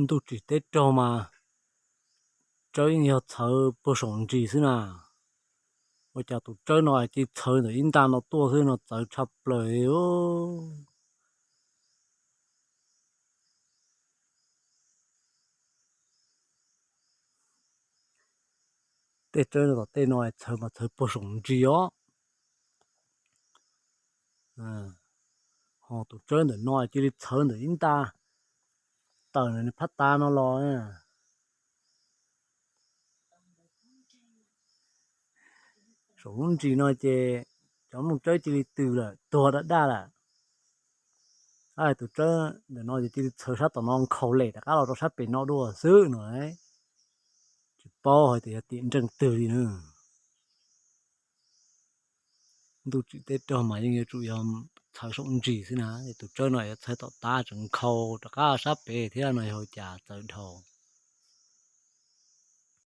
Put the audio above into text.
Ntuj tsim teb raug mas tsawb yeej yog txhawv puag saum ntsis xwb na. Ua cas tus tsawb no cia li txhawv ntawm ib nta no tuaj xwb no txawv tshaj plaws. Tej tsawb no tom tej no txhawv mas txhawv puag saum ntsis os. Ho tus tsawb ntawm no cia li txhawv ntawm ib nta tawm ntawm phab tas no los. Saum lub ntsis no ces cov nplooj tsawb cia li tws lawm, tuag daj daj lawm. Tus tsawb ntawm no ces cia li txhawv sab tom no nkhaus lem rov qab los rau sab pem no dua xwb no. Tsis paub hais tias yog tim nreej twg li na. Ntuj tsim teb raug mas yeej yuav tsum yog txhawv saum ntsis xwb na, es tus tsawb no yuav txhawv tom tav tseem nkhaus rov qab sab pem thiab no yog ua cas txawv dhau.